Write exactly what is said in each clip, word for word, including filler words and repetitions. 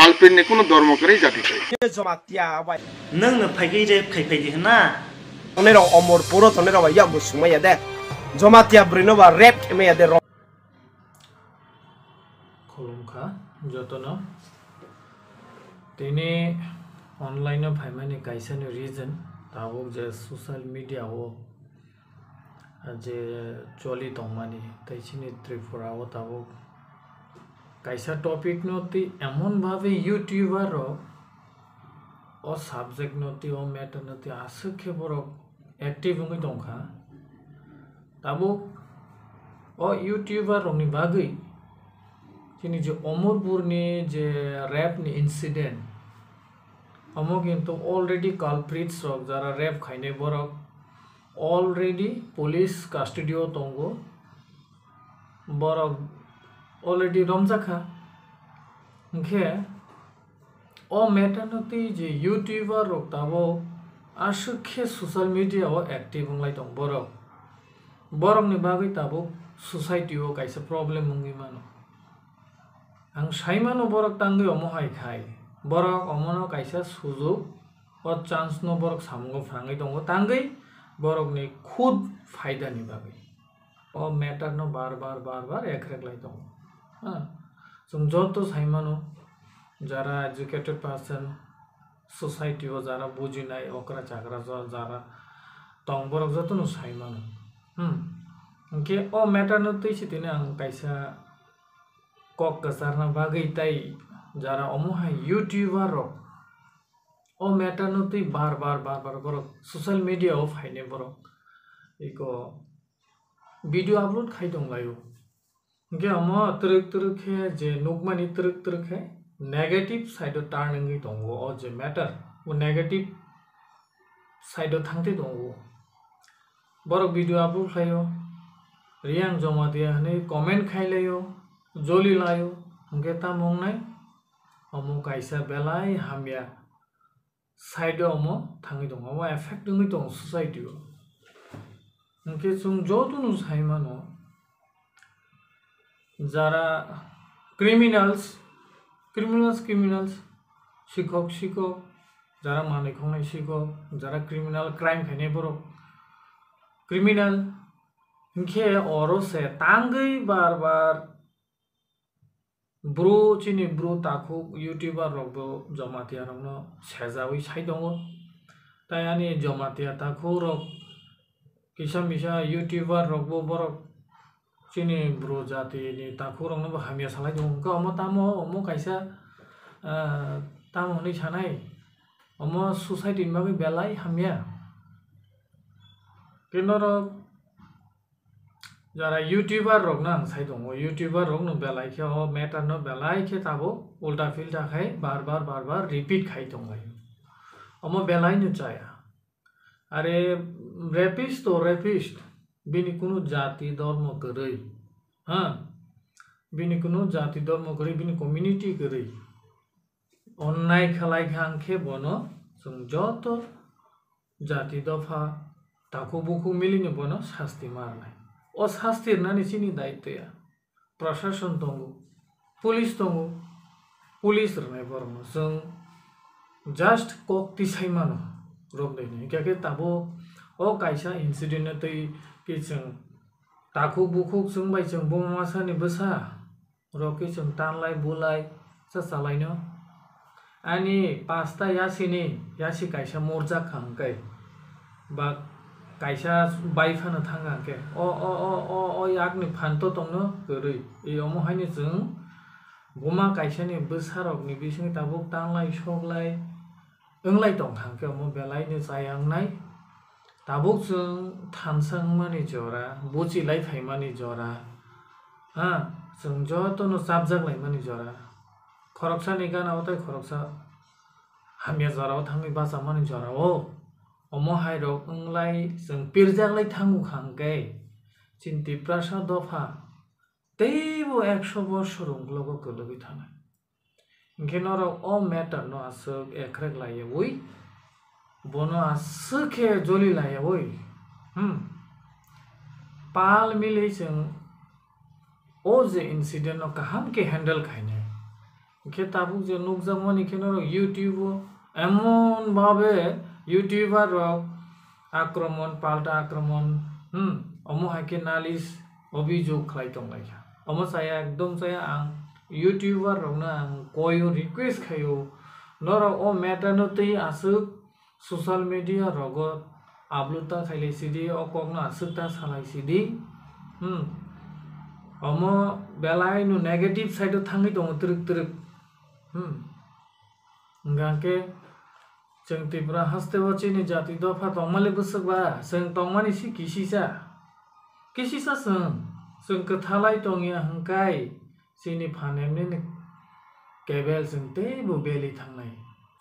Alpin ni kuno dormo kwrwi jati twi. Joma tiya bai. Nwng no phaigwi rape khai phaidi hwnna? Tongnai rok omor puro tongnai rok bai yakbo sumaya de. Joma tiya bwrwi no ba rape khe maya de. Khulumkha jotono. Tini online o phaimani kaisa ni reason tabuk je social media o je choli tongmani, tei chini Tripura o tabuk kaisa topic no twi emon bhabe YouTuber rok o subject no twi, o matter no twi aswk khe borok active wngwi tongkha. Tabuk o YouTuber rokni bagwi chini je Omorpur ni je rape ni incident, omo kintu already culprits rok jara rape khainai borok already police custody o tongo, borok already romjakha. Hinkhe o matter no twi je YouTuber rok tabuk aswk khe social media o active wnglai tong borok, borokni bagwi tabuk society o kaisa problem wngwi mano. Ang sai mano borok tangwi omo hai khai, borok omono kaisa sujuk, o chance no borok samungo phrangwi tongo, tangwi borokni khud phaida ni bagwi o matter no bar bar bar bar ekrek lai tongo. Ha, chwng joto sai mano, jara educated person, society o jara bujinai okra chakra jo-, jara tong borok joto no sai mano. Hmm. Hinkhe o matter no twi si tini ang kaisa kok kwcharna bagwi tei jara omo hai YouTuber rok o matter no twi bar bar bar bar borok social media o phainai borok iko video upload khai tong laio. Hinkhe omo twrwk twrwk khe je nukmani twrwk twrwk khe negative side o turn wngwi tongo o je matter, o negative side o thangtwi tongo. Borok video upload khlaio, Riyang Jamatia hwnwi comment khai laio, joli laio, hinkhe tamo wngnai? Omo kaisa belai hamya side o omo thangwi tongo, omo effect wngwi tongo society o. Hinkhe chwng jotono sai mano, jara criminals, criminals, criminals, sikhok, sikhok, jara manwi khongnai sikhok, jara criminal crime khainai borok criminal, hinkhe oro se tangwi bar bar bro, chini bro takhuk YouTuber rok bo Jamatia rokno sejawi sai tongo. Tai ani Jamatia takhuk rok kisa misa YouTuber rok bo borok chini bro jati ni takhuk rok no bo hamya salai tongo. Wngkha omo tamo, omo kaisa, ah, tamo hwnwi sanai, omo society ni bagwi belai hamya. Khe norok jara YouTuber rok no ang sai tongo, YouTuber rok no belai khe o matter no belai khe tabuk ulta philta khai bar bar bar bar repeat khai tong lai. Omo belai no chaya. Are rapist to rapist, bini kunu jati dormo kwrwi, ha? Bini kunu jati dormo kwrwi, bini community kwrwi. Onnai khlai kha hwnkhe bono chwng joto jati dopha takhuk bukhuk milino bono sasti ma rwnai. O sasti rwnani chini daitya. Prashason tongo, police tongo, police rwnai borokno chwng just kok tisai mano rwkdai hinwi. Hwnkhe khe tabuk o kaisa incident no twi khe chwng takhuk bukhuk chwng bai chwng buma masani bwsa rok khe chwng tanlai bulai cha chalaino. Ani pasta yasini yasi kaisa morjak kha hwnkhe, ba kaisa bai phano thang kha hwnkhe, o, o, o, o, o yakni phan to tongno kwrwi. I omo haino chwng buma kaisani bwsarokni bisingni tabuk tanglai soklai wnglai tong kha hwnkhe, omo belaino chaya wngnai. Tabuk chwng thansa wngmani jora, buchi lai phaimani jora, ha, chwng jotono chapjak laimani jora. Khoroksani gana o tei khoroksa hamya jorao thangwi bachamani jorao omo hairok wnglai chwng pirjak lai thango kha hwnkhe, chini Tiprasa dopha teibo ekso bosor ungklogo kwlwgwi thanai. Hinkhe norok o matter no aswk ekrek laiyawi, bono aswk khe joli laiyawi, hmm, pal mili chwng o je incident no kaham khe handle khainai. Hwnkhe tabuk je nukjakmani khe norok YouTube o emon bhabe YouTuber rok akromon, palta akromon, hmm, omo hai khe nalis obhijog khlai tonglaikha. Omo chaya, ekdom chaya, ang YouTuber rokno ang koio, request khaio, norok o matter no twi aswk social media rogo upload ta khailai sidi, o kokno aswk ta salai sidi. Hmm. Omo belai no negative side o thangwi tongo twrwk twrwk. Hmm. Hwnkha khe chwng Tripura haste o chini jati dopha tongmani bwswk ba, chwng tongmani si kisisa. Kisisa chwng, chwng kwthalai tongya hwnkhe chini phanemni kebel chwng teibo beli thangnai,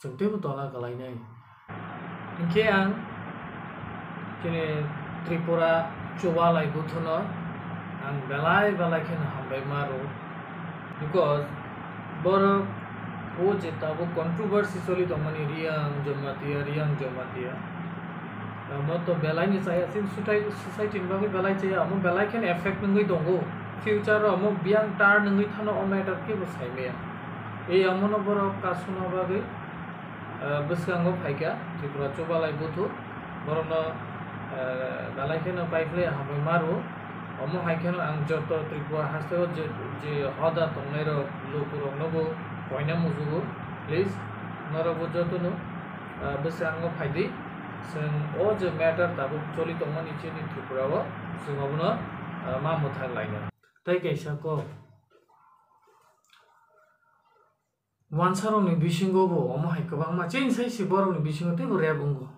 chwng teibo tola kalainai. Hinkhe ang chini Tripura Chubalai Buthuno ang belai belai kheno hambai ma rwo, because borok o je tabuk controversy choli tongmani Reang Jamatia, Reang Jamatia, amo to belai ni chaya, chini sotai-, society ni bagwi belai chaya, amo belai kheno effect wngwi tongo. Future o amo biyang turn wngwi thano o matter kebo saimaya. Ei amono borok kasuna bagwi, ah, bwskango phaikha Tripura Chubalai Buthu, borokno, ah, belai kheno paiphlai hambai ma rwo. Omo hai kheno ang joto Tripura haste o je, je hoda tongnai rok, luku rokno bo koina mujugo, please, norok bo jotono, ah, bwskango phaidi. Chwng o je matter tabuk choli tongmani chini Tripura o, chwng obono, ah, ma mwthang lainai. Tei kaisa kok, wansarokni bisingo bo omo hai kwbangma chini sai se borokni bisingo teibo rape wngo.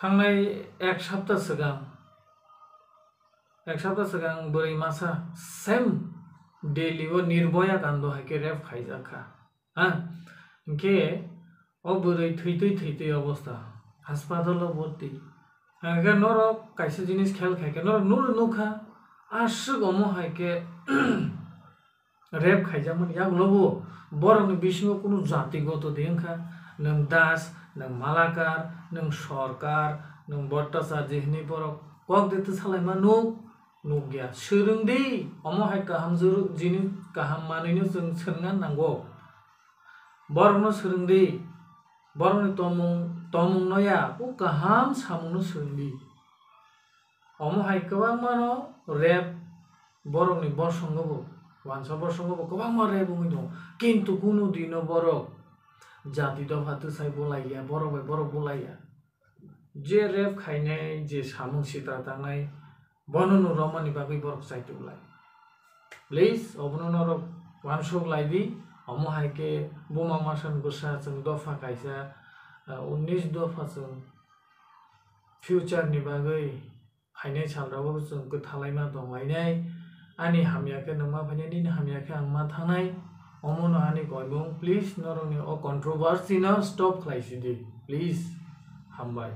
Thangnai ek sapta swkang, ek sapta swkang bwrwi masa same Delhi o Nirbhaya Kando hai khe rape khaijak kha. Ha? Hinkhe o bwrwi thwitwi thwitwi obostha, haspatalo bhorti. Hinkhe norok kaisa jinis khel khaikhe norok nukha, aswk omo hai khe rape khaijakmani yagulobo borokni bisingo kunu jati goto de wngkha, nwng Das, nwng Malakar, nwng Sorkar, nwng Bhattacharya hinwi borok kok de twsalaima nuk, nukya. Swrwngdi, omo hai kaham juru-, jini kaham manwino chwng swrwngna nango. Borokno swrwngdi, borokni tongmung, tongmungno ya, o kaham samungno swrwngdi. Omo hai kwbangmano rape borokni bosongo bo, wansa bosongo bo kwbangma rape wngwi tongo. Kintu kunu dino borok jati dopha twsai bulaiya, borok bai borok bulaiya. Je rape khainai, je samung sitra tangnai, bono no romani bagwi borok chaituk lai. Please, obono norok wansuk lai di. Omo hai khe buma masan bwsa chwng dopha kaisa, ah, unnish dopha chwng future ni bagwi phainai sal rogo chwng kwthalaima tong lainai. Ani hamya khe nwng ma phainai, nini hamya khe ang ma thangnai. Omono ani koimung, please, norokni o controversy no stop khlai sidi, please. Hambai.